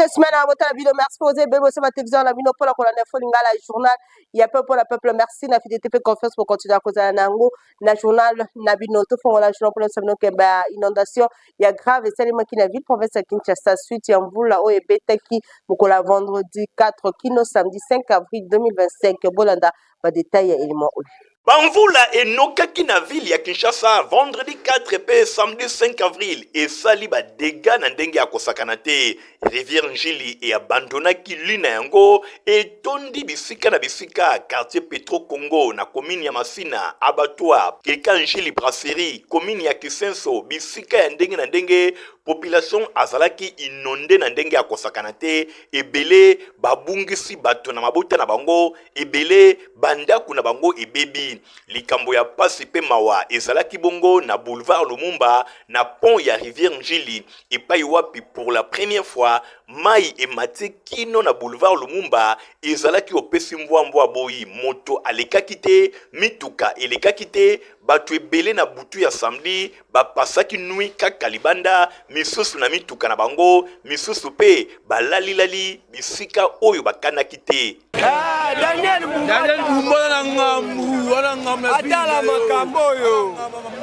De semaine na botala bino. Merci mpo oza ebele bosema télévision na bino mpona kolanda Info Lingala, journal ya peuple mpona peuple. Merci na fidélité mpe confiance po continuer kozala na yango na journal na bino. Tofongola journal mpona biso bino ke ba inondation ya grave esalemaki na ville province ya Kinshasa suite ya mvula oyo ebetaki mokolo ya vendredi 4 kino samedi 5 avril 2025. Bolanda ba détail ya élément oyo. Bamvula enokaki na ville ya Kinshasa vendredi 4 mpe samedi 5 avril esali ba dégâts na ndenge ya kosakana te. Rivière Njili eabandonaki li na yango, etondi bisika na bisika. Quartier Petro Congo na commune ya Masina, abattoir Keka Njili, brasserie, commune ya Kisenso, bisika ya ndenge na ndenge, population azalaki inondée na ndenge ya kosakana te. Ebele babungisi bato na mabota na bango, ebele bandako na bango ebebi. Likambo ya pasi mpe mawa ezalaki bongo na boulevard Lumumba, na pont ya rivière Njili, epai wapi pour la première fois mai emati kino na boulevard Lumumba. Ezalaki opesi mbwambwa boyi, moto alekaki te, mituka elekaki te. Bato ebele na butu ya samedi bapasaki nuit kaka libanda, misusu na mituka na bango, misusu mpe balalilali bisika oyo bakanaki te. Ah, Daniel Daniel Bumba na ngambu wana, ngambu. Atala makambo oyo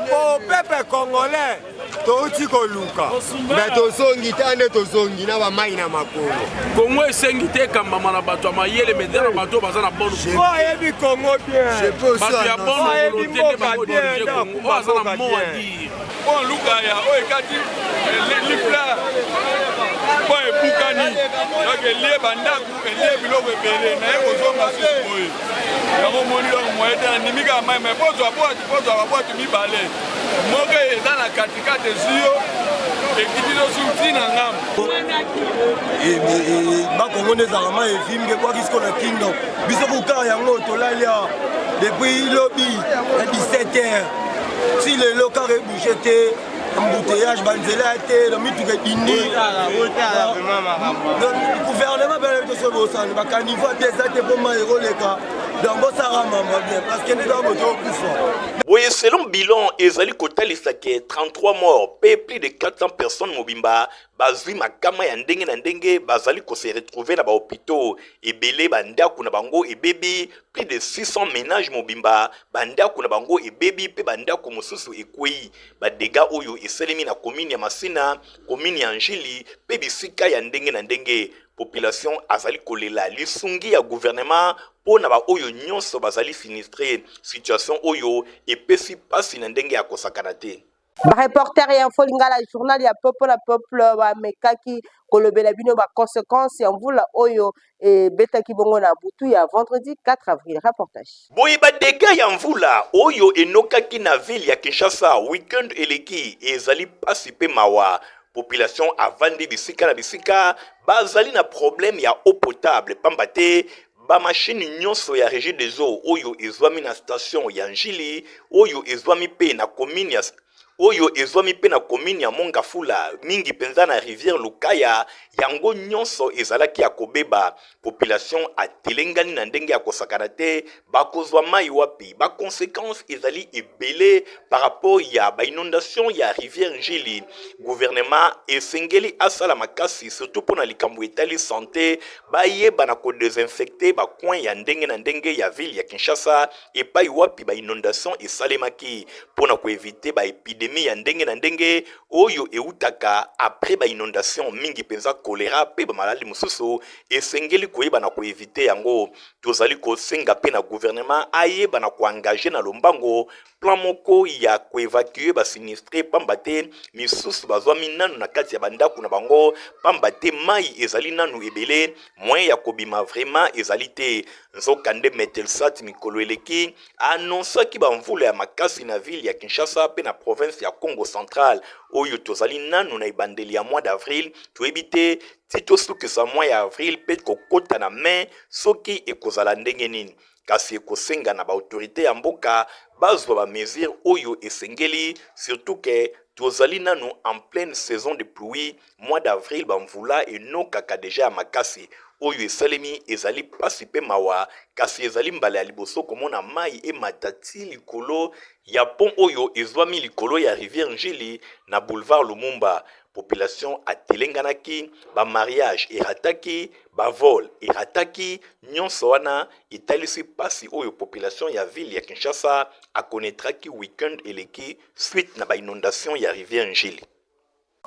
po peuple congolais touti koluka, me tozongi ta nde tozongi na bamai na makolo. Kongo esengi te ekambama na bato ya mayele, me te na bato oyo baza na bonne Oyo ayebi Congo bien, bato ya bonne volonté nde bakodiriger Kongo, oyo aza na mot à dire. Mpo Lukaya oyo ekati lifla mpo ebukani, donc elie bandako, elie biloko ebele. Naye kozonga susu boye, yango omoni, donc moye te, nandimi kaka mai. Mai pozwa bwatu, pozwa babwatu mibale, moko eza na katikati, ezwi yo, ekiti tosu ntina ngambo. Bakongo nde ezalaka mai evimbi, ekwaki siko na kingdom. Biso kokaka yango, tolali awa depuis lobi na 17 heures ti lelo, kaka ebouge te, embouteillage, banzela ya te na mituka ebindi. Gouvernement bena biso bosana ba caniveau te, eza te mpo mai ekoleka. Donc bosala mama bien, parce que nde kaka moto okufa. Boye, selon bilan ezali kotalisa ke 33 morts mpe plus de 400 personnes mobimba bazwi makama ya ndenge na ndenge, bazali kose retrouver na ba hôpitaux. Ebele bandako na bango ebebi, plus de 600 ménages mobimba bandako na bango ebebi mpe bandako mosusu ekwei. Ba dégâts oyo esalemi na commune ya Masina, commune ya Njili mpe bisika ya ndenge na ndenge. Population azali kolela lisungi ya gouvernement mpo na baoyo nyonso bazali sinistré. Situation oyo epesi mpasi na ndenge ya kosakana te. Ba reporter ya Info Lingala, journal ya peuple na peuple, bamekaki kolobela bino ba conséquence ya mvula oyo ebetaki bongo na butu ya vendredi 4 avril. Reportage. Boye, ba dégâts ya mvula oyo enokaki na ville ya Kinshasa weekend eleki ezali mpasi mpe mawa. Population avandi bisika na bisika, bazali na problème ya eau potable, pamba te ba machine nyonso ya Régie des eaux oyo ezwami na station ya Njili, oyo ezwami mpe na commune ya oyo ezwami mpe na commune ya Mongafula, mingi mpenza na rivière Lukaya, yango nyonso ezalaki ya kobeba. Population atelengani na ndenge ya kosakana te, bakozwa mai wapi? Ba conséquence ezali ebele par rapport ya ba inondation ya rivière Njili. Gouvernement esengeli asala makasi, surtout mpona likambo etali santé, bayeba na kodésinfecter ba coin ya ndenge na ndenge ya ville ya Kinshasa epai wapi ba inondation esalemaki, mpona koéviter ba épidémie ya ndenge na ndenge oyo eutaka après ba inondation, mingi mpenza choléra mpe bamaladi mosusu. Esengeli koyeba na koéviter yango. Tozali kosenga mpe na gouvernement ayeba na koengager na lombango plan moko ya koévacuer ba sinistrés, pamba te misusu bazwami nanu na kati ya bandako na bango, pamba te mai ezali nanu ebele, moyen ya kobima vraiment ezali te. Nzokande Metelsat mikolo eleki annonçaki bamvula ya makasi na ville ya Kinshasa mpe na province ya Congo Central. Oyo tozali nanu na ebandeli ya mois d'avril, toyebi te ti tosukisa mois ya avril mpe kokota na mai soki ekozala ndenge nini. Kasi ekosenga na ba autorité ya mboka bazwa ba mesure oyo esengeli, surtout ke tozali nanu en pleine saison de pluie. Mois d'avril bamvula enokaka déjà ya makasi. Oyo esalemi ezali mpasi mpe mawa, kasi ezali mbala ya liboso komona mai emata ti likolo ya pont oyo ezwami likolo ya rivière Njili na boulevard Lumumba. Population atelenganaki, ba mariage erataki, ba vol erataki, nyonso wana etalisi pasi oyo population ya ville ya Kinshasa akonetraki week-end eleki suite na ba inondation ya rivière N'Djili.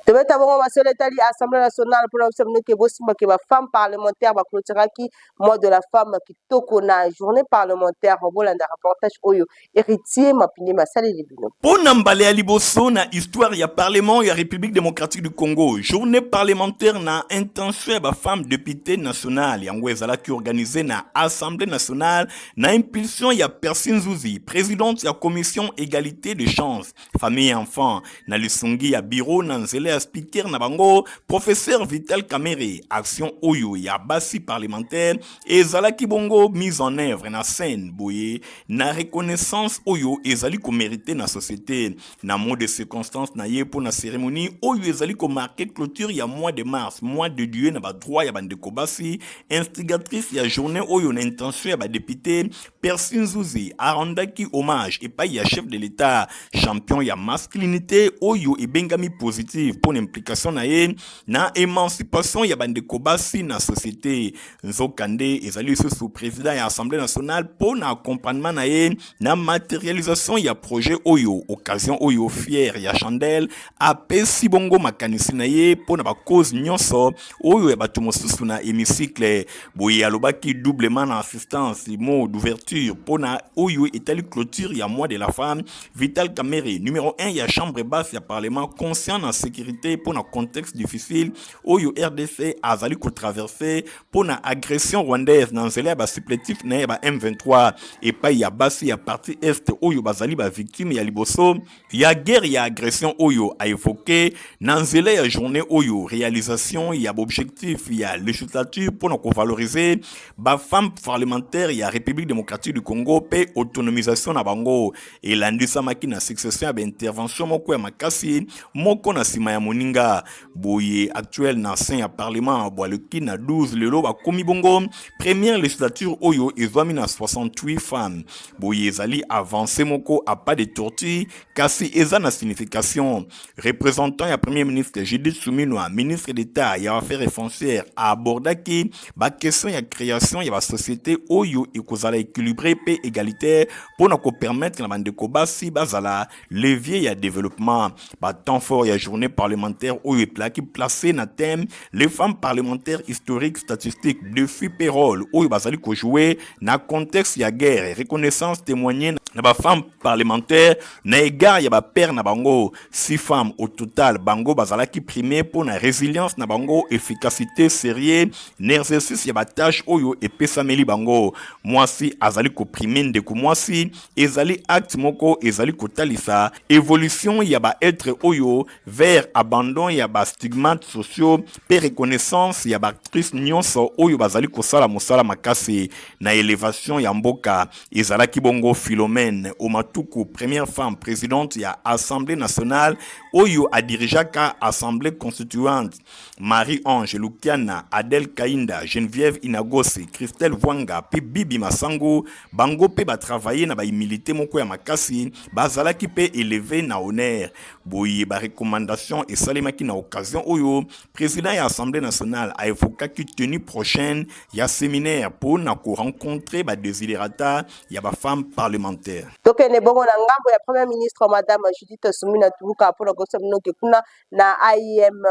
Tobeta bongo masolo etali Assemblée nationale mpona biso bino ke bosimba ke ba femmes parlementaires bacloturaki mois de la femme kitoko na journée parlementaire. Bolanda reportage oyo Héritier Mapine masaleli bino. Mpo na mbala ya liboso na histoire ya parlement ya République démocratique du Congo, journée parlementaire na intention ya ba femmes députés nationales yango ezalaki organisée na Assemblée nationale na impulsion ya Percy Nzuzi, présidente ya commission égalité de chance famille et enfant, na lisungi ya bureau na nzela ya speaker na bango professeur Vital Kamerhe. Action oyo ya basi parlementaire ezalaki bongo mise en œuvre na scène boye na reconnaissance oyo ezali komérite na société. Na mot de circonstance na ye mpo na cérémonie oyo ezali komarke clôture ya mois de mars, mois de dieu na badroit ya bandeko basi, instigatrice ya journée oyo na intention ya badepute Percy Nzuzi arendaki hommage epai ya chef de l'État, champion ya masculinité oyo ebengami positive mpo na implication na ye na émancipation ya bandeko basi na société. Nzokande ezali lisusu président ya Assemblée nationale mpo na accompagnement na ye na matérialisation ya projet oyo. Occasion oyo fier ya chandelle apesi bongo makanisi na ye mpo na bacause nyonso oyo ya bato mosusu na hémicycle. Boye alobaki doublement na assistance mot d'ouverture mpo na oyo etali clôture ya mois de la femme. Vital Kamerhe, numéro 1 ya chambre basse ya parlement, conscient na sécurité mpo na contexte difficile oyo RDC azali kotraverse mpo na agression rwandaise na nzela ya basupplétif na ye ya ba M23 epai ya basi ya partie est oyo bazali bavictime ya liboso ya guerre ya agression oyo aevoke na nzela ya journée oyo, réalisation ya baobjectif ya législature mpo na kovaloriser bafemme parlementaire ya République démocratique du Congo mpe autonomisation na bango, elandisamaki na succession ya baintervention moko ya makasi moko na nsima ya moninga. Boye actuel na sein ya parlement bwaleki na 12, lelo bakomi bongo première législature oyo ezwami na 68 femmes. Boye ezali avancé moko à pas de tortue, kasi eza na signification. Représentant ya premier ministre Judith Suminwa, ministre d'État ya affaires foncières, abordaki baquestion ya création ya basociété oyo ekozala équilibré mpe égalitaire mpo na kopermettre na bandeko basi bazala levier ya développement. Batemps fort ya journée parlementaire oyo eplaki placé na thème les femmes parlementaires historiques, statistiques, défi mpe rôle oyo bazali kojouer na contexte ya guerre, reconnaissance témoigné na bafemme parlementaire na égard ya bapère na bango. Six femmes au total, bango bazalaki primé mpo na résilience na bango, efficacité, sérieux na exercice ya batâche oyo epesameli bango. Mwasi azali koprime ndeko mwasi, ezali acte moko ezali kotalisa évolution ya baêtre oyo vers abandon ya bastigmates sociaux mpe reconnaissance ya baactrice nyonso oyo bazali kosala mosala makasi na élévation ya mboka. Ezalaki bongo Philomène Omatuku, première femme présidente ya Assemblée nationale oyo adirigeaka assemblée constituante, Marie-Ange Lukiana, Adèle Kainda, Geneviève Inagosi, Christelle Vwanga mpe Bibi Masango. Bango mpe batravaille na bahumilité moko ya makasi, bazalaki mpe élevé na honneur. Boye barecommandation esalemaki na occasion oyo président ya Assemblée nationale aevokaki tenue prochaine ya séminaire mpo na korencontre badesiderata ya bafemme parlementaire. Tokende bongo na ngambo ya premier ministre madame Judith Suminwa Tuluka mpona koyebisa bino ke kuna na AIM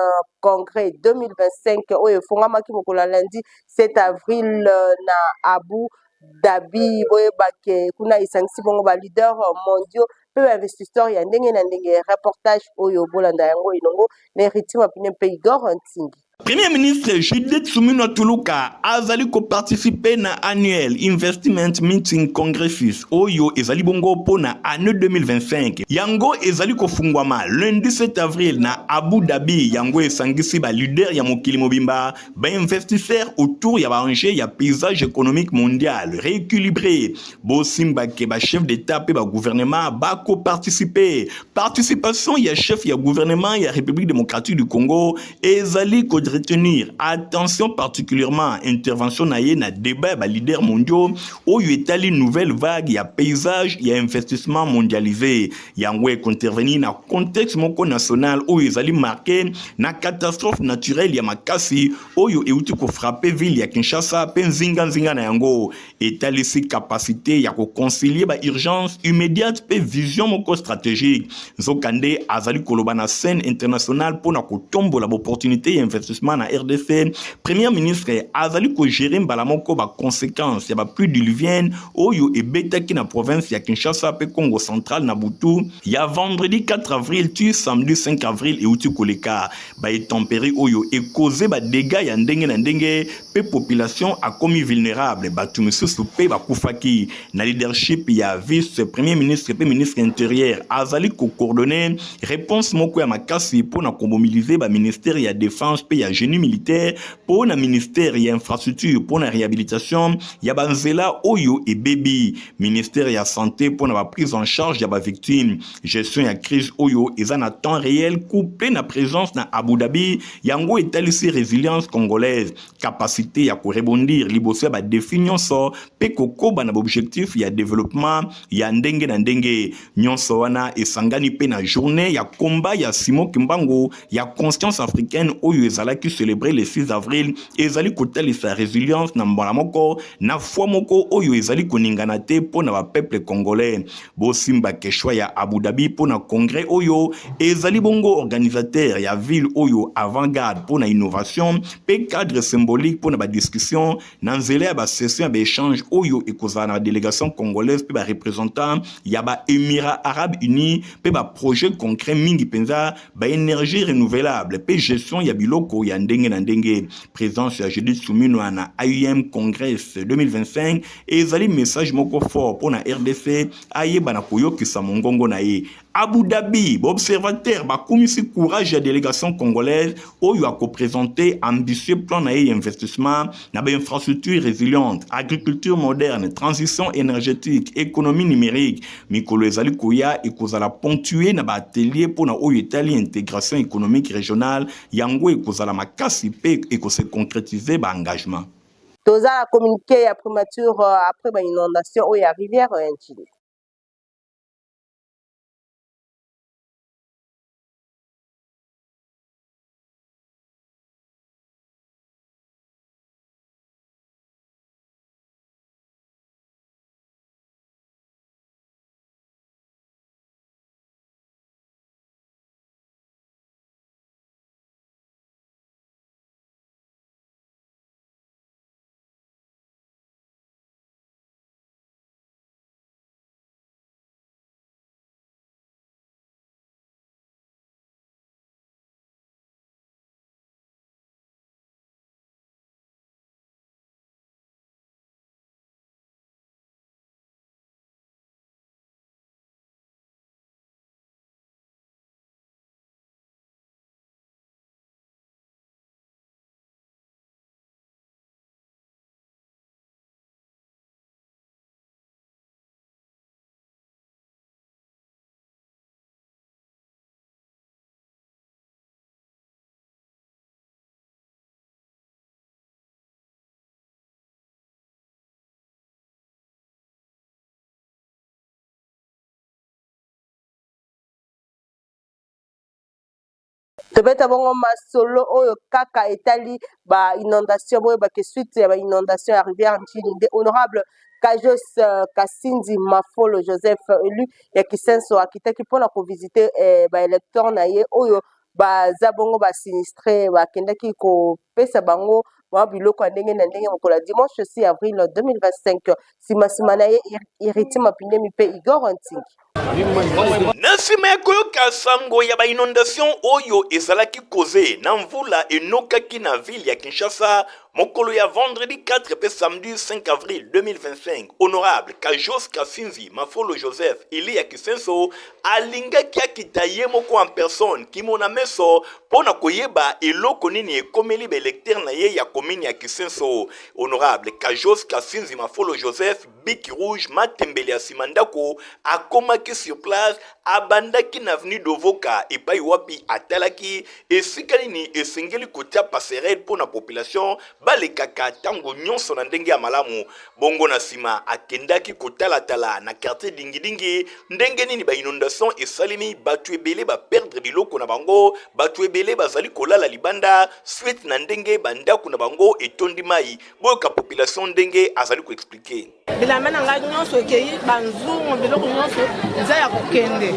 Congrès 2025 oyo efongamaki mokolo ya lundi 7 avril na Abu Dhabi, boyebake kuna esangisi bongo baleader mondiaux mpe bainvestisseur ya ndenge na ndenge. Reportage oyo bolanda yango elongo na Héritier Mapine mpe Igor Ntingi. Premier ministre Judith Suminwa Tuluka azali koparticipe na annuel investment meeting congressus oyo ezali bongo mpo na année 2025. Yango ezali kofungwama lundi 7 avril na Abu Dhabi. Yango esangisi baleader ya mokili mobimba, bainvestisseur autour ya baenjeu ya paysage économique mondial rééquilibré. Bosimbake bachef d'état mpe bagouvernement bakoparticipe. Participation ya chef ya gouvernement ya République démocratique du Congo ezali kodresse Entretenir attention particulièrement intervention na ye na débat ya ba leaders mondiaux oyo etali nouvelle vague ya paysage ya investissement mondialisé. Yango ekointervenir na contexte moko national oyo ezali marqué na catastrophe naturelle ya makasi oyo euti kofrappe ville ya Kinshasa mpe nzinganzinga na yango. Etalisi capacité ya koconcilier ba urgence immédiate mpe vision moko stratégique. Nzokande azali koloba na scène internationale mpo na kotombola baopportunité ya investissement na RDC. Premier ministre azali kogérer mbala moko ba conséquences ya ba pluies diluviennes oyo ebetaki na province ya Kinshasa mpe Congo central na butu ya vendredi 4 avril ti samedi 5 avril euti koleka. Ba intempéries oyo ekoze ba dégâts ya ndenge na ndenge mpe population akomi vulnérable, bato misusu mpe bakufaki. Na leadership ya vice premier ministre mpe ministre intérieur azali kocoordonner réponse moko ya makasi mpo na komobiliser ba ministère ya défense mpe ya génie militaire, mpo na ministère ya infrastructure mpo na réhabilitation ya banzela oyo ebebi, ministère ya santé mpo na ba prise en charge ya ba victime. Gestion ya crise oyo eza na temps réel couplé na présence na Abu Dhabi, yango etalisi résilience congolaise, capacité ya korebondir liboso ya badéfis nyonso mpe kokoba na baobjectif ya développement ya ndenge na ndenge. Nyonso wana esangani mpe na journée ya combat ya Simon Kimbangu ya conscience africaine oyo ezalaki célébré le 6 avril, ezali kotalisa résilience na mbala moko na foi moko oyo ezali koningana te mpo na bapeuple congolais. Bosimba ke choix ya Abu Dhabi mpo na congrès oyo ezali bongo organisateur ya ville oyo avant-garde mpo na innovation mpe cadre symbolique mpo na badiscussion na nzela ya basession ya baéchange oyo ekozala na badélégation congolaise mpe bareprésentant ya baémirats arabes unis, mpe baprojet concret mingi mpenza baénergie renouvelable mpe gestion ya biloko ya ndenge na ndenge. Présence ya Judith Suminwa na AUM Congress 2025 ezali message moko fort mpo na RDC ayeba na koyokisa mongongo na ye. Abu Dhabi, baobservateur bakumisi courage ya délégation congolaise oyo akoprésente ambitieux plan na ye ya investissement na bainfrastructure résiliente, agriculture moderne, transition énergétique, économie numérique. Mikolo ezali koya ekozala ponctué na baatelier mpo na oyo etali intégration économique régionale. Yango ekozala makasi mpe ekose concrétiser baengagement. Toza na communiqué ya primature après bainondation oyo ya rivière ya Ndjili. Tobeta bongo masolo oyo kaka etali bainondation. Boyebake suite ya bainondation ya rivière Ndjili nde honorable Kajos Kasindi Mafolo Joseph, élu ya Kisenso, akitaki mpona kovisite baélecteur na ye oyo baza bongo basinistré. Bakendaki kopesa bango mwa biloko ya ndenge na ndenge mokolo ya dimanche 6 avril 2025. Nsima nsima na ye, Héritier Mapindemi mpe Igor Ntingi. Na nsima ya koyoka sango ya bainondation oyo ezalaki koze na mvula enokaki na ville ya Kinshasa mokolo ya vendredi 4 mpe samedi 5 avril 2025, honorable Kajos Kasinzi Mafolo Joseph, élu ya Kisenso, alingaki akita ye moko en personne kimona meso mpo na koyeba eloko nini ekomeli baélecteur na ye ya commune ya Kisenso. Honorable Kajos Kasinzi Mafolo Joseph, bic rouge, matembele ya nsima ndako, akomaki. Akomaki sur place, abandaki na avenue Dovoka epai wapi atalaki esika nini esengeli kotia passerelle mpo na population balekaka ntango nyonso na ndenge ya malamu. Bongo na nsima akendaki kotalatala na quartier Dingidingi ndenge nini ba inondation esalemi, bato ebele ba perdre biloko na bango, bato ebele bazali kolala libanda suite na ndenge bandako na bango etondi mai. Boyoka population ndenge azali ko expliquer. Bilamba na ngai nyonso ekei, banzungu, biloko nyonso eza ya kokende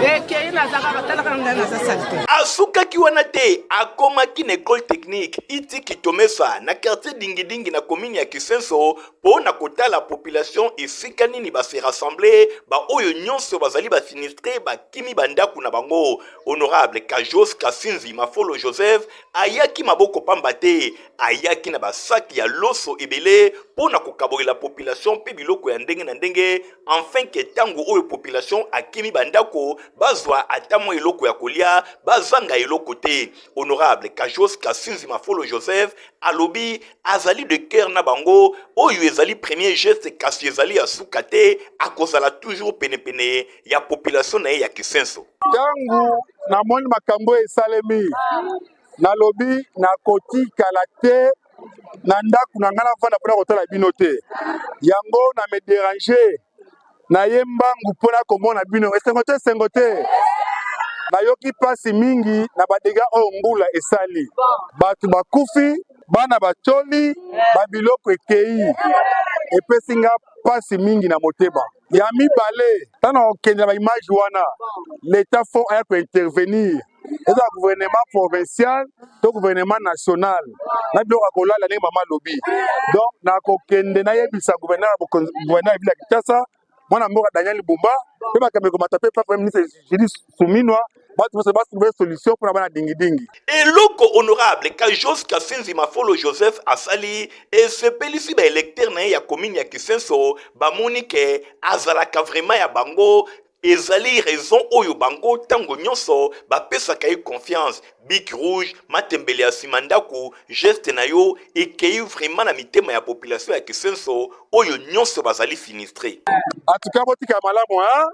ekei, naza kaka talaka ngai naza salite. Asukaki wana te, akomaki na ecole technique Iti Kitomesa na quartier Dingidingi na commune ya Kisenso mpo na kotala population esika nini ba se rassembler, baoyo nyonso bazali ba sinistre bakimi bandako na bango. Honorable Kajos Kasinzi Mafolo Joseph ayaki maboko pamba te, ayaki na basaki ya loso ebele mpo na kokabolela population mpe biloko ya ndenge na ndenge, enfin ke ntango oyo population akimi bandako bazwa ata mwa eloko ya kolia, bazanga eloko te. Honorable Kajos Kasinzi Mafolo Joseph alobi azali de cœur na bango, oyo ezali premier geste kasi ezali ya suka te, akozala toujours penepene ya population na ye ya Kisenso. Ntango namoni makambo esalemi, nalobi nakotikala te na ndako na ngai nafanda mpona kotala bino te, yango na me déranger naye mbangu mpona komona bino. Esengo te, esengo te, nayoki mpasi mingi na badega oyo mbula esali, bato bakufi, bana batoli, babiloko ekei, epesi nga mpasi mingi na motema. Ya mibale, ntango nakokende na baimage wana, leta faut aya kointervenir, eza gouvernement provincial to gouvernement national, na biloko ya kolala ndenge mama alobi. Donc nakokende nayebisa gouverneur ya ville ya Kinshasa, mwana mboka Daniel Bumba, mpe makambo ekomata mpe pa premier ministre Judith Suminwa, bato nyonso batrouve solution mpona bana dingidingi. Eloko honorable Kajos Kasinzi Mafolo Joseph asali esepelisi ba électeur na ye ya commune ya Kisenso, bamoni ke azalaka vraiment ya bango. Ezali raison oyo bango ntango nyonso bapesaka ye confiance. Bic rouge matembele ya nsima ndako, geste na yo ekei vraiment na mitema ya population ya Kisenso oyo nyonso bazali sinistré. En tout cas botika malamu, hein?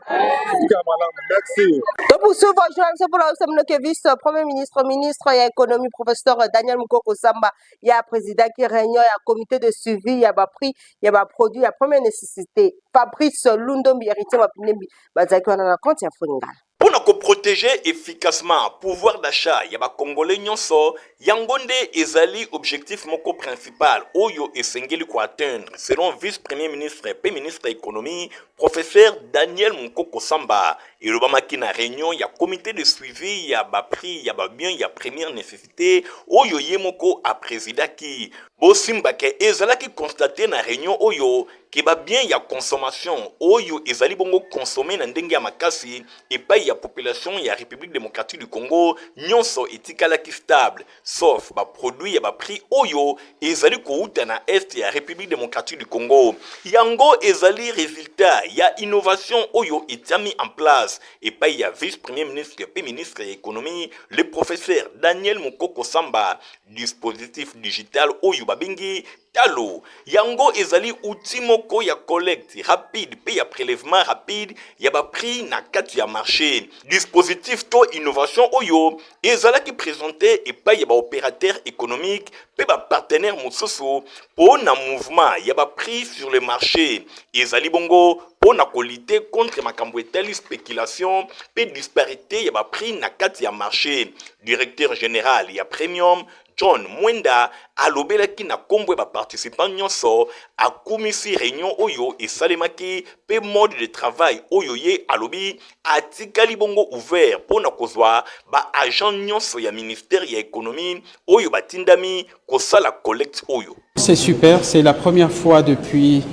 Botika malamu, merci. Topoursuivre journal mpona koyebisa bino ke vice premier ministre, ministre ya économie, professeur Daniel Mukoko Samba ya présidaki réunion ya comité de suivi ya baprix ya baproduit ya première nécessité. Fabrice Lundombi, Héritier Mapinembi bazalaki wana na compte ya Folingala. Mpo na koprotéger efficacement pouvoir d'achat ya bakongole nyonso, yango nde ezali objectif moko principal oyo esengeli koatteindre, selon vice premier ministre mpe ministre ya économie, professeur Daniel Mukoko Samba. Elobamaki na réunion ya comité de suivi ya baprix ya babien ya première nécessité oyo ye moko aprésidaki. Bosimbake ezalaki constate na réunion oyo ke babien ya consommation oyo ezali bongo consommé na ndenge ya makasi epai ya population ya République démocratique du Congo nyonso etikalaki stable, sauf baproduit ya baprix oyo ezali kouta na est ya République démocratique du Congo. Yango ezali résultat ya innovation oyo etiami en place epai ya vice premier ministre mpe ministre ya économie, le professeur Daniel Mukoko Samba. Dispositif digital oyo babengi Talo, yango ezali outil moko ya collecte rapide mpe ya prélèvement rapide ya baprix na kati ya marché. Dispositif to innovation oyo ezalaki présente epai ya baopérateur économique mpe bapartenaire mosusu mpo na mouvement ya baprix sur le marché. Ezali bongo mpo na kolutter contre makambo etali spéculation mpe disparité ya baprix na kati ya marché. Directeur général ya Premium, John Mwenda, alobelaki na nkombo ya baparticipant nyonso, akumisi réunion oyo esalemaki mpe mode de travail oyo ye alobi atikali bongo ouvert mpo na kozwa baagent nyonso ya ministère ya économie oyo batindami kosala collecte oyo. C'est super, c'est la première fois depuis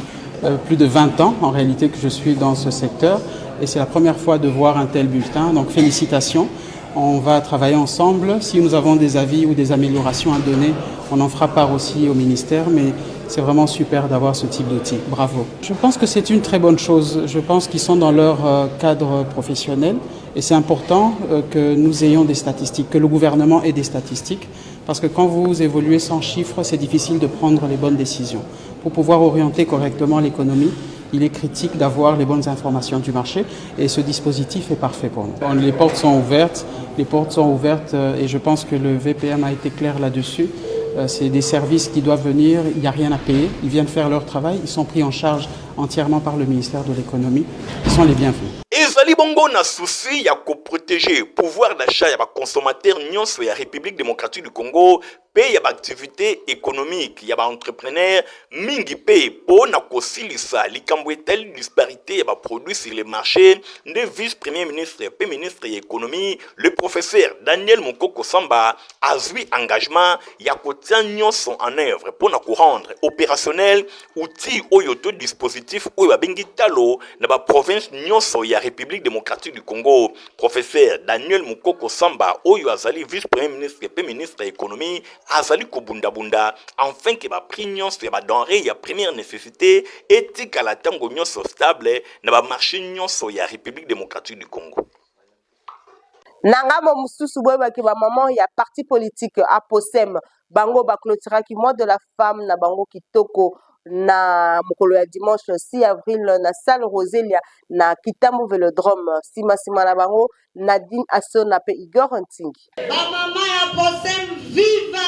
plus de 20 ans en réalité que je suis dans ce secteur et c'est la première fois de voir un tel bulletin, donc félicitations. On va travailler ensemble. Si nous avons des avis ou des améliorations à donner, on en fera part aussi au ministère, mais c'est vraiment super d'avoir ce type d'outil. Bravo. Je pense que c'est une très bonne chose. Je pense qu'ils sont dans leur cadre professionnel et c'est important que nous ayons des statistiques, que le gouvernement ait des statistiques, parce que quand vous évoluez sans chiffres, c'est difficile de prendre les bonnes décisions. Pour pouvoir orienter correctement l'économie, Il est critique d'avoir les bonnes informations du marché et ce dispositif est parfait pour nous. Les portes sont ouvertes, les portes sont ouvertes euh, et je pense que le VPM a été clair là-dessus. Euh, c'est des services qui doivent venir, il n'y a rien à payer, ils viennent faire leur travail, ils sont pris en charge entièrement par le ministère de l'économie, ils sont les bienvenus. Ezali bongo na souci ya ko proteger pouvoir d'achat ya ba consommateurs nyonso ya République démocratique du Congo mpe ya ba activités économiques ya ba entrepreneurs mingi mpe mpo na kosilisa likambo etali disparite ya ba produits sur le marché nde vice-premier ministre mpe ministre ya économie le professeur Daniel Mukoko Samba azwi engagement ya kotia nyonso en œuvre mpo na korendre opérationnel outil oyo to dispositif oyo babengi talo na ba province nyonso ya République démocratique du Congo. Professeur Daniel Mukoko Samba oyo azali vice-premier ministre mpe ministre ya économie azali kobundabunda enfin ke ba prix nyonso ya ba denrées ya première nécessité etikala ntango nyonso stable na ba marché nyonso ya République démocratique du Congo. Na ngambo mosusu, boyebaki bamama ya parti politique Aposem bango baclôturaki mois de la femme na bango kitoko na mokolo ya dimanche 6 avril na salle Roselia na Kitambo Velodrome. Nsima nsima na bango Nadine Asona mpe Igor Ntingi. Bamama ya Aposem, viva!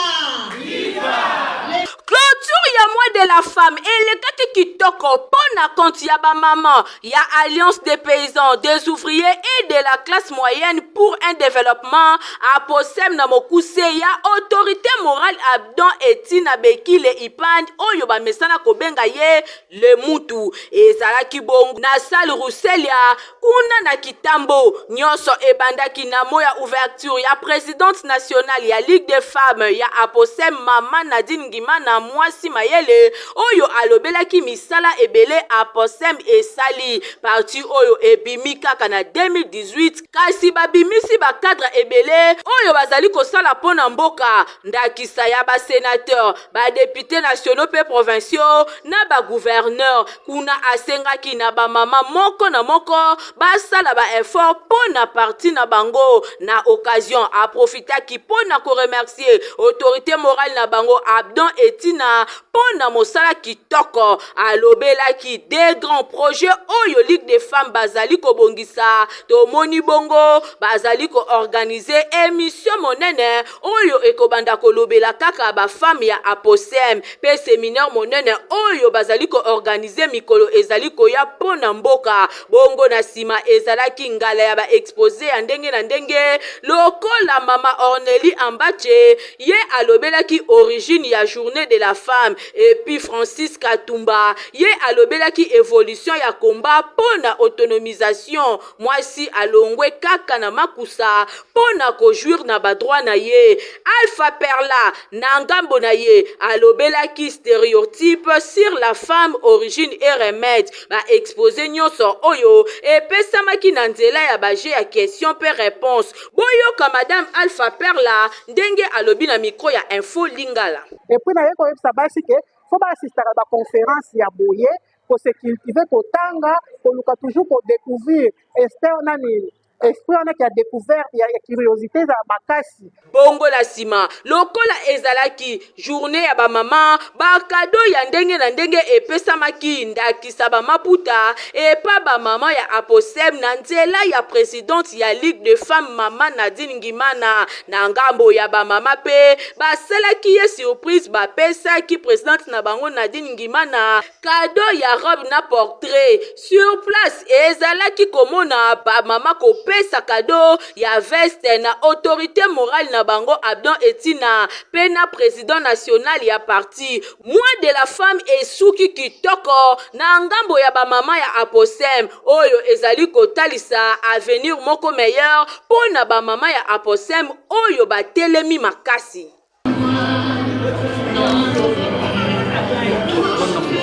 Clôture ya mois de la femme elekaki kitoko mpo na compte ya bamama ya Alliance des paysans, des ouvriers et de la classe moyenne pour un développement Aposem na mokuse ya autorité morale Abdon Etina Bekile Ipand oyo bamesana kobenga ye le mutu. Ezalaki bongo na salle Rousselia kuna na Kitambo. Nyonso ebandaki na mot ya ouverture ya présidente nationale ya Ligue des femmes ya Aposem, mama Nadine Ngimana mwasi mayele, oyo alobelaki misala ebele Aposem esali. Parti oyo ebimi kaka na 2018, kasi babimisi bacadre ebele oyo bazali kosala mpo na mboka, ndakisa ya basénateur, badéputé nationaux mpe provinciaux na bagouverneur. Kuna asengaki na bamama moko na moko basala baeffort mpo na parti na bango. Na occasion aprofitaki mpo na koremercier autorité morale na bango Abdon Etina mpo na mosala kitoko. Alobelaki des grands projets oyo Ligue des femmes bazali kobongisa. Tomoni bongo bazali koorganiser émission monene oyo ekobanda kolobela kaka bafemme ya Aposem mpe séminaire monene oyo bazali koorganiser mikolo ezali koya mpo na mboka. Bongo na nsima ezalaki ngala ya baexposé ya ndenge na ndenge, lokola mama Orneli Ambache, ye alobelaki origine ya journée de la femme, et puis Francis Katumba, ye alobelaki évolution ya combat mpo na autonomisation, mwasi alongwe kaka na makusa mpo na kojouir na badroit na ye. Alpha Perla na ngambo na ye alobelaki stéréotype sur la femme, origine et remède. Baexposé nyonso oyo epesamaki na nzela ya bajeu ya question mpe réponse. Boyoka madame Alpha Perla ndenge alobi na micro ya Info Lingala. Et puis naye koyebisa basi ke faut baassistaka baconférence ya boye, kose cultiver, kotanga, koluka toujours kodécouvrir ester nani, esprit wana ya découverte, ya curiosité ezala makasi. Bongo na nsima, lokola ezalaki journée ya bamama, bacadeau ya ndenge na ndenge epesamaki, ndakisa bamaputa epa bamama ya Aposem na nzela ya présidente ya Ligue de femmes, mama Nadine Ngimana. Na ngambo ya bamama mpe basalaki ye surprise, bapesaki présidente na bango Nadine Ngimana cadeau ya robe na portrait. Sur place ezalaki komona bamama kopesa cadeau ya veste na autorité morale na bango Abdon Etina mpe na président national ya parti. Mois de la femme esuki kitoko na ngambo ya bamama ya Aposem, oyo ezali kotalisa avenir moko meilleur mpo na bamama ya Aposem oyo batelemi makasi.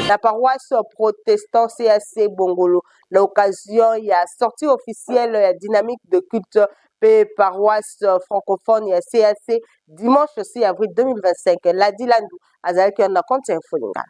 La paroisse protestant CAC Bongolo, l'occasion ya sortie officielle ya dynamique de culte pe paroisse francophone ya CAC dimanche 6 avril 2025. Ladi Landu azalaki na compte ya Info Lingala.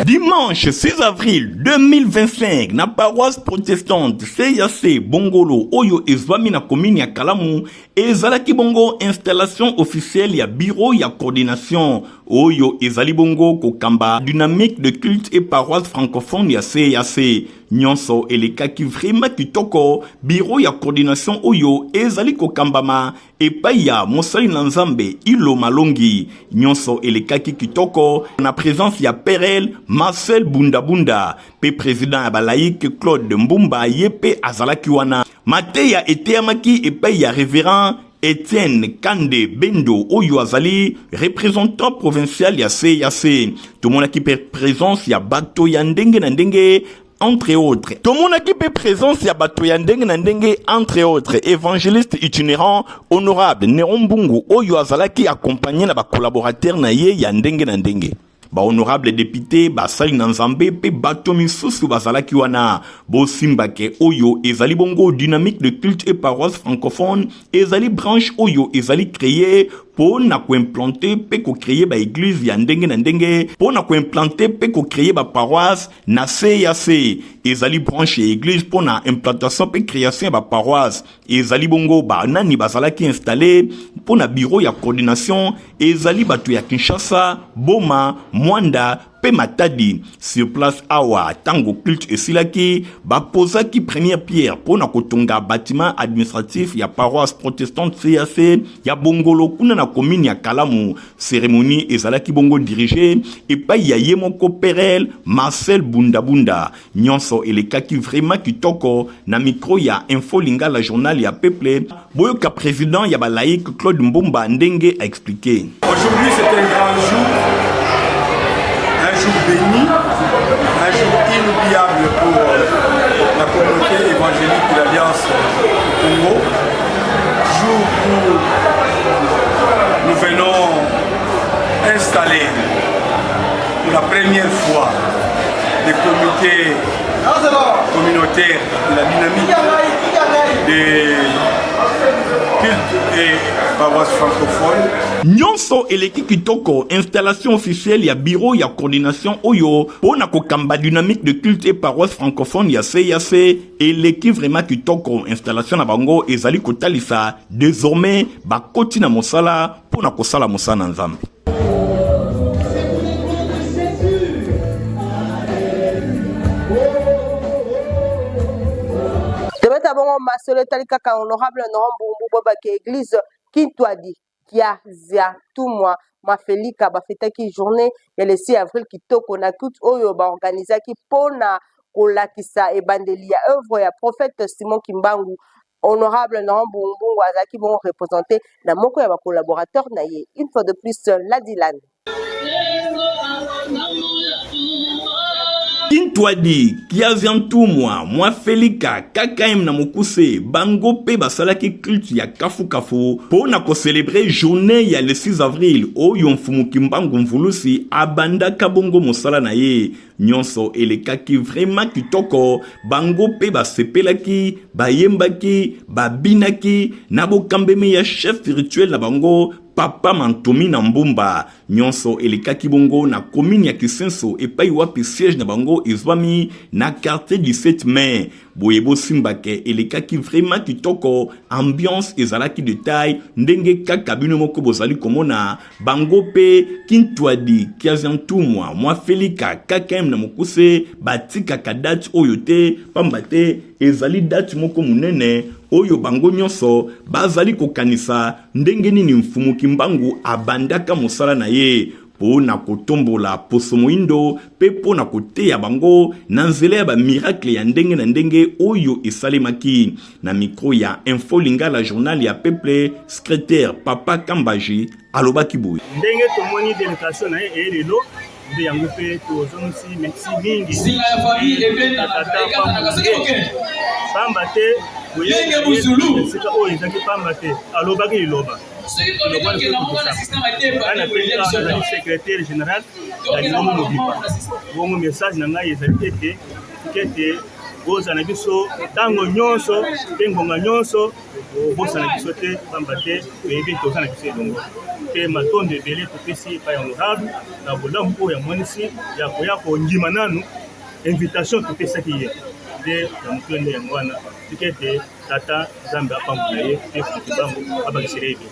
Dimanche 6 avril 2025, na paroisse protestante CAC Bongolo oyo ezwami na commune ya Kalamu, ezalaki bongo installation officielle ya bureau ya coordination. oyo ezali bongo kokamba dynamique de culte et paroisse francophone ya CAC. Nyonso elekaki vraiment kitoko. Bureau ya coordination oyo ezali kokambama epai ya mosali na Nzambe Ilo Malongi. Nyonso elekaki kitoko na présence ya Perel Marcel Bundabunda pe président ya balaïque Claude Mbumba, ye pe azalaki wana. Mateya eteyamaki epai ya révérend Etienne Kande Bendo oyo azali représentant provincial ya CAC. Tomonaki pe présence ya bato ya ndenge na ndenge, entre autres. Tomonaki pe présence ya bato ya ndenge na ndenge, entre autres évangéliste itinérant honorable Néron Mbungu oyo azalaki accompagné na ba collaborateur na ye ya ndenge na ndenge. Ba honorable député, basali na Nzambe pe bato misusu bazalaki wana. Bosimbake oyo ezali bongo dynamique de culte et paroisse francophone, ezali branche oyo ezali créé po na koimplanter pe kocréer ba église ya ndenge na ndenge, po na koimplanter pe kocréer ba paroisse na CAC. Ezali branche ya église po na implantation pe création ya ba paroisse. Ezali bongo ba nani bazalaki installé po na bureau ya coordination, ezali bato ya Kinshasa, Boma, Mwanda pe Matadi. Sur place awa, tango culte esilaki, baposaki première pierre po na kotonga bâtiment administratif ya paroisse protestante CAC ya Bongolo kuna na commune ya Kalamu. Cérémonie ezalaki bongo dirigée epai ya ye moko Perel Marcel Bundabunda. Nyonso elekaki vraiment kitoko. Na micro ya Info Lingala journal ya peuple, boyoka président ya balaïque Claude Mbumba ndenge a expliqué. Aujourd'hui c'est un grand jour, un jour béni, un jour inoubliable pour la communauté évangélique de l'Alliance du Congo. Jour où nous venons installer pour la première fois le comité communautaire de la dynamique des cultes et paroisses francophones. Nyonso eleki kitoko. Installation officielle ya bureau ya coordination oyo mpo na kokamba dynamique de culte et paroisse francophone ya CAC eleki vraiment kitoko. Installation na bango ezali kotalisa désormais bakoti na mosala mpo na kosala mosala na Nzambe. Tobeta bongo masolo etali kaka honorable Laurent Mbumbu. Bobaki église Kintwadi Kiazia Tumwa Mafelika bafetaki journée ya le 6 avril kitoko na culte oyo baorganizaki mpona kolakisa ebandeli ya œuvre ya prophète Simon Kimbangu. Honorable Laurent Mbungu azalaki bongo représenté na moko ya bacollaborateur na ye. Une fois de plus, Ladilan. Kintwadi Kiaziantumwa Mwa Felika KKM na mokuse, bango mpe basalaki culte ya kafukafu mpo na kocélébrer journée ya le 6 avril oyo Mfumu Kimbangu Mvulusi abandaka bongo mosala na ye. Nyonso elekaki vraiment kitoko. Bango mpe basepelaki, bayembaki, babinaki na bokambemi ya chef spirituel na bango Papa Mantomi na Mbumba. Nyonso elekaki bongo na commune ya Kisenso epai wapi siège na bango ezwami na quartier 17 mai. Boye bosimbake elekaki vraiment kitoko, ambiance ezalaki de taille ndenge kaka bino moko bozali komona. Bango mpe Kintwadi Kiaziantumwa Mwa Felika KKM na mokuse batikaka date oyo te, pamba te ezali date moko monene oyo bango nyonso bazali kokanisa ndenge nini Mfumu Kimbangu abandaka mosala na ye mpo na kotombola poso moindo mpe mpo na koteya bango na nzela ya bamiracle ya ndenge na ndenge oyo esalemaki. Na micro ya Info Lingala journal ya peuple, secrétaire Papa Kambaji alobaki boye. Ndenge tomoni délégation na ye eye lelo, nde yango mpe tozongisi merci mingi tata pamba te esika oyo ezalaki pamba te, alobaki liloba nazali secrétaire général ya lingomba mobimba. Bongo message na ngai ezali ete tika ete bozala na biso ntango nyonso mpe ngonga nyonso, obosana biso te, pamba te toyebi toza na biso elongo. Mpe matondo ebele topesi epai ya honorable na bolamu oyo amonisi ya koya kondima nanu invitation topesaki ye. Nde ya motuya nde yango wana, tika ete tata Nzambe apambola ye mpe Kimbangu abakisela ye ebele.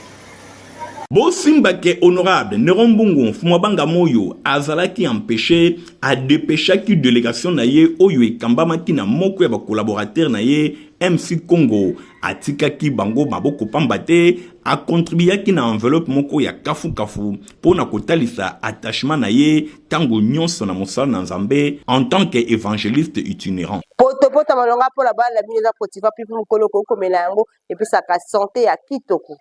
Bosimba ke honorable Neron Mbungu Mfumua Banga Moyo azalaki empeche, a depechaki delegation na ye oyo ekambamaki na moko ya ba collaborateurs na ye MC Congo. Atikaki bango maboko pamba te, a contribuaki na enveloppe moko ya kafu kafu mpo na kotalisa attachement na ye tango nionso na mosala na Nzambe en tant que evangeliste itinerant. Poto poto malonga mpo na bana na bino eza Protiva pipi mokolo okoki komela yango epesaka sante ya kitoko.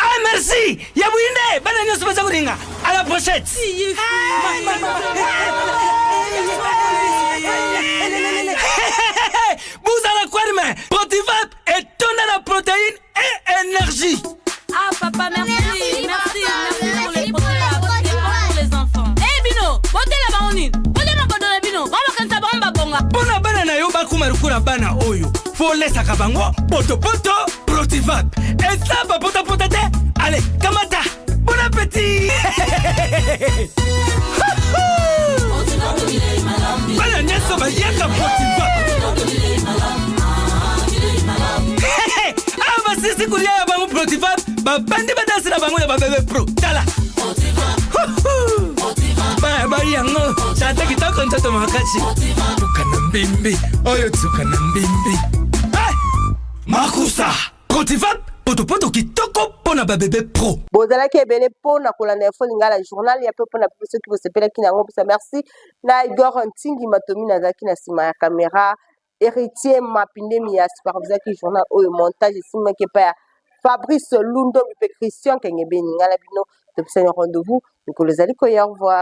Ah merci ya buyinde bana nyonso baza kolinga à la prochaine. Buzala kwarme Protivap etonda na protéine et énergie. Ah papa merci merci merci, merci pour les Protivap c'est bon pour les enfants. Eh hey, bino botela bango nini botela makodo na bino bango bakanisa bango babonga. Pona bana na yo bakoma lokola bana oyo folesaka bango potopoto Protivap eza bapotapota te ale kamata bon appétit bana nyonso baliaka Protivap awa basisi kolia ya bango Protivap babandi badansi na bango ya babebe pro tala bali yango tata kitoko nzoto makasi tuka na mbimbi oyo tuka na mbimbi Makusa Protivap potopoto kitoko mpo na babebe pro. Bozalaki ebele mpo na kolanda Info Lingala journal ya mpe mpo na biso soki bosepelaki na yango bisa merci na Igor Ntingi Matomi nazalaki na nsima ya kamera Héritier Mapindemi ya supervisaki journal oyo montage esimbaki epai ya Fabrice Lundombi mpe Christian Kengebeni ngai na bino topesani rendez-vous mikolo ezali koya au revoir.